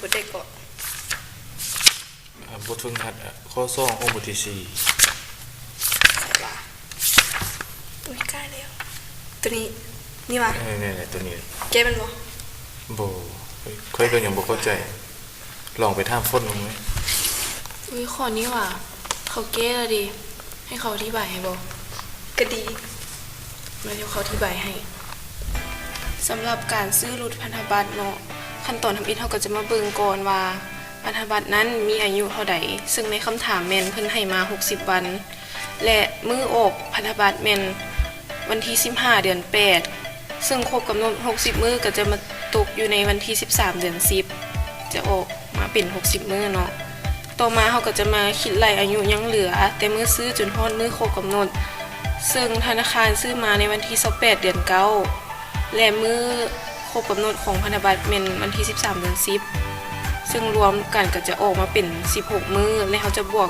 ບົດໃດເກາະ? ອ່າ ບົດຝຶກຫັດ ອ່າ ຂໍ້ສອງຂອງບົດທີສີ່. ໃສ່ວ່າ ອຸ້ຍ ໃກ້ແລ້ວ. ໂຕນີ້ ນີ້ຫວາ? ເອີ ແມ່ນແຫຼະ ໂຕນີ້. ແກ້ແມ່ນບໍ່? ບໍ່ ຂ້ອຍກໍຍັງບໍ່ເຂົ້າໃຈ. ລອງໄປຖາມຝົນເບິ່ງເວີຍ. ອຸ້ຍ ຂໍ້ນີ້ຫວາ? ເຂົາແກ້ແລ້ວເດ. ໃຫ້ເຂົາອະທິບາຍໃຫ້ບໍ່? ກໍດີ. ມາ ດຽວເຂົາອະທິບາຍໃຫ້. ສຳລັບການຊື້ຫຼຸດພັນທະບັດເນາະ, ຂັ້ນຕອນທຳອິດເຮົາກໍຈະມາເບິ່ງກ່ອນວ່າ ພັນທະບັດນັ້ນມີອາຍຸເທົ່າໃດ, ເຊິ່ງໃນຄຳຖາມແມ່ນເພິ່ນໃຫ້ມາຫົກສິບວັນ ແລະ ມື້ອອກພັນທະບັດແມ່ນວັນທີສິບຫ້າ ເດືອນແປດ, ເຊິ່ງຄົບກຳນົດຫົກສິບມື້ກໍຈະມາຕົກຢູ່ໃນວັນທີສິບສາມ ເດືອນສິບ ຈະອອກ ມາເປັນຫົກສິບມື້ເນາະ. ຕໍ່ມາເຮົາກໍຈະມາຄິດໄລ່ອາຍຸຍັງເຫຼືອ ແຕ່ມື້ຊື້ຈົນຮອດມື້ຄົບກຳນົດ, ເຊິ່ງທະນາຄານຊື້ມາໃນວັນທີຊາວແປດ ເດືອນເກົ້າ ແລະ ມື້ຄົບກຳນົດຂອງພັນທະບັດແມ່ນວັນທີສິບສາມ ເດືອນສິບ, ເຊິ່ງລວມກັນກໍຈະອອກມາເປັນສິບຫົກມື້ ແລະ ເຮົາຈະບວກ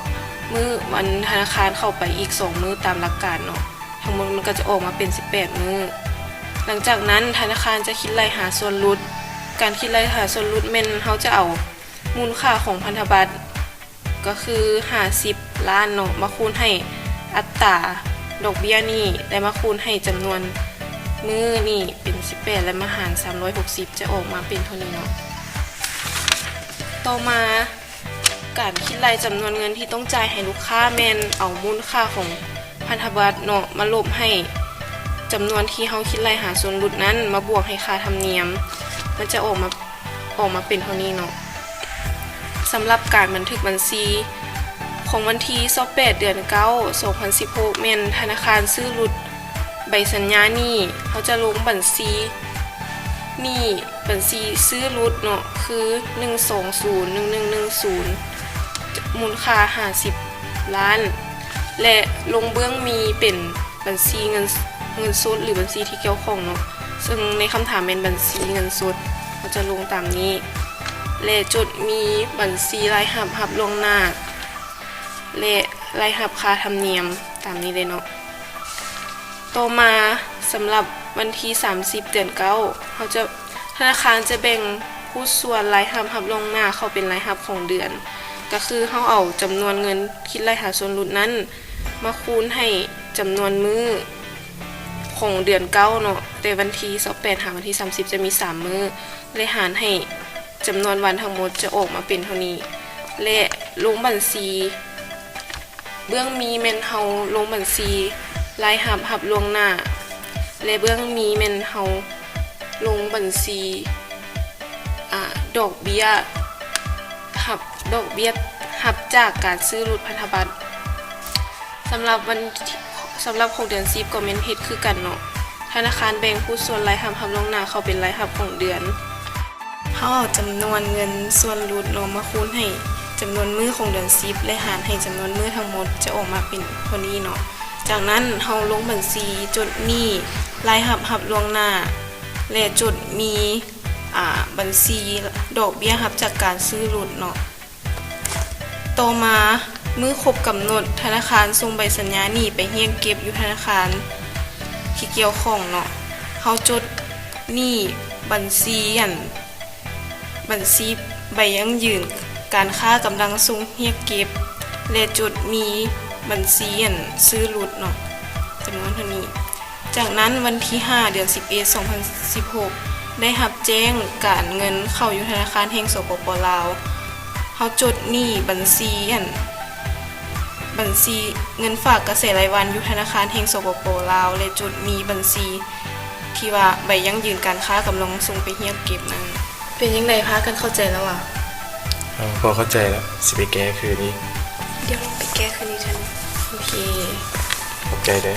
ມື້ວັນທະນາຄານເຂົ້າໄປອີກສອງມື້ຕາມຫຼັກການເນາະ. ທັງໝົດມັນກໍຈະອອກມາເປັນສິບແປດມື້. ຫຼັງຈາກນັ້ນທະນາຄານຈະຄິດໄລ່ຫາສ່ວນຫຼຸດ. ການຄິດໄລ່ຫາສ່ວນຫຼຸດແມ່ນເຮົາຈະເອົາມູນຄ່າຂອງພັນທະບັດ ກໍຄືຫ້າສິບລ້ານເນາະ ມາຄູນໃຫ້ອັດຕາດອກເບ້ຍນີ້ ແລະ ມາຄູນໃຫ້ຈຳນວນມື້ນີ້ເປັນສິບແປດ ແລະ ມາຫານສາມຮ້ອຍຫົກສິບ ຈະອອກມາເປັນເທົ່ານີ້ເນາະ. ຕໍ່ມາ ການຄິດໄລ່ຈຳນວນເງິນທີ່ຕ້ອງຈ່າຍໃຫ້ລູກຄ້າແມ່ນເອົາມູນຄ່າຂອງພັນທະບັດເນາະ ມາລົບໃຫ້ຈຳນວນທີ່ເຮົາຄິດໄລ່ຫາສ່ວນຫຼຸດນັ້ນ ມາບວກໃຫ້ຄ່າທຳນຽມ, ມັນຈະອອກມາ ອອກມາເປັນເທົ່ານີ້ເນາະ. ສຳລັບການບັນທຶກບັນຊີຂອງວັນທີຊາວແປດ ເດືອນເກົ້າ ສອງພັນສິບຫົກ ແມ່ນທະນາຄານຊື້ຫຼຸດ ໃບສັນຍາໜີ້ ເຮົາຈະລົງບັນຊີໜີ້ ບັນຊີຊື້ຫຼຸດເນາະ ຄື ໜຶ່ງສອງສູນ ໜຶ່ງໜຶ່ງໜຶ່ງສູນ ມູນຄ່າຫ້າສິບລ້ານ ແລະ ລົງເບື້ອງມີເປັນບັນຊີເງິນ ເງິນສົດ ຫຼື ບັນຊີທີ່ກ່ຽວຂ້ອງເນາະ, ເຊິ່ງໃນຄຳຖາມແມ່ນບັນຊີເງິນສົດ ເຮົາຈະລົງຕາມນີ້ ແລະ ຈົດມີບັນຊີລາຍຮັບຮັບລ່ວງໜ້າ ແລະ ລາຍຮັບຄ່າທຳນຽມ ຕາມນີ້ເລີຍເນາະ. ຕໍ່ມາ ສຳລັບວັນທີສາມສິບ ເດືອນເກົ້າ ເຮົາຈະ ທະນາຄານຈະແບ່ງຫຸດສ່ວນລາຍຮັບຮັບລ່ວງໜ້າເຂົ້າເປັນລາຍຮັບຂອງເດືອນ, ກໍຄືເຮົາເອົາຈຳນວນເງິນຄິດໄລ່ຫາສ່ວນຫຼຸດນັ້ນ ມາຄູນໃຫ້ຈຳນວນມື້ຂອງເດືອນເກົ້າເນາະ, ແຕ່ວັນທີຊາວແປດຫາວັນທີສາມສິບ ຈະມີສາມມື້ ແລະ ຫານໃຫ້ຈຳນວນວັນທັງໝົດຈະອອກມາເປັນເທົ່ານີ້ ແລະ ລົງບັນຊີ ເບື້ອງມີແມ່ນເຮົາລົງບັນຊີລາຍຮັບຮັບລ່ວງໜ້າ ແລະ ເບື້ອງມີແມ່ນເຮົາລົງບັນຊີ ອາ ດອກເບ້ຍຮັບ ດອກເບ້ຍຮັບຈາກການຊື້ຫຼຸດພັນທະບັດ. ສຳລັບວັນທີ ສຳລັບຂອງເດືອນສິບກໍແມ່ນເຮັດຄືກັນເນາະ, ທະນາຄານແບ່ງຫຸດສ່ວນລາຍຮັບຮັບລ່ວງໜ້າເຂົ້າເປັນລາຍຮັບຂອງເດືອນ. ເຮົາເອົາຈຳນວນເງິນສ່ວນຫຼຸດເນາະມາຄູນໃຫ້ຈຳນວນມື້ຂອງເດືອນສິບ ແລະ ຫານໃຫ້ຈຳນວນມື້ທັງໝົດ ຈະອອກມາເປັນເທົ່ານີ້ເນາະ. ຈາກນັ້ນເຮົາລົງບັນຊີຈົດໜີ້ລາຍຮັບຮັບລ່ວງໜ້າ ແລະ ຈົດມີ ອາ ບັນຊີດອກເບ້ຍຮັບຈາກການຊື້ລົດເນາະ. ຕໍ່ມາ ມື້ຄົບກຳນົດ ທະນາຄານສົ່ງໃບສັນຍາໜີ້ໄປຮຽກເກັບຢູ່ທະນາຄານທີ່ກ່ຽວຂ້ອງເນາະ. ເຮົາຈົດໜີ້ບັນຊີ ອັນ ບັນຊີໃບຢັ້ງຢືນການຄ້າກຳລັງສົ່ງຮຽກເກັບ ແລະ ຈົດມີບັນຊີ ອັນ ຊື້ລົດເນາະ ຈຳນວນເທົ່ານີ້. ຈາກນັ້ນ ວັນທີຫ້າ ເດືອນສິບເອັດ ສອງພັນສິບຫົກ ໄດ້ຮັບແຈ້ງການເງິນເຂົ້າຢູ່ທະນາຄານແຫ່ງ ສປປ ລາວ. ເຮົາຈົດໜີ້ບັນຊີ ອັນ ບັນຊີເງິນຝາກກະແສລາຍວັນຢູ່ທະນາຄານແຫ່ງ ສປປ ລາວ ແລະ ຈົດມີບັນຊີທີ່ວ່າໃບຢັ້ງຢືນການຄ້າກຳລັງສົ່ງໄປຮຽກເກັບນັ້ນ. ເປັນຈັ່ງໃດ ພາກັນເຂົ້າໃຈແລ້ວຫວາ? ເອີ ພໍເຂົ້າໃຈແລ້ວ, ຊິໄປແກ້ຄືນອີກ. ດຽວລອງໄປແກ້ຄືນອີກເທື່ອໜຶ່ງ. ໂອເຄ. ຂອບໃຈເດີ້.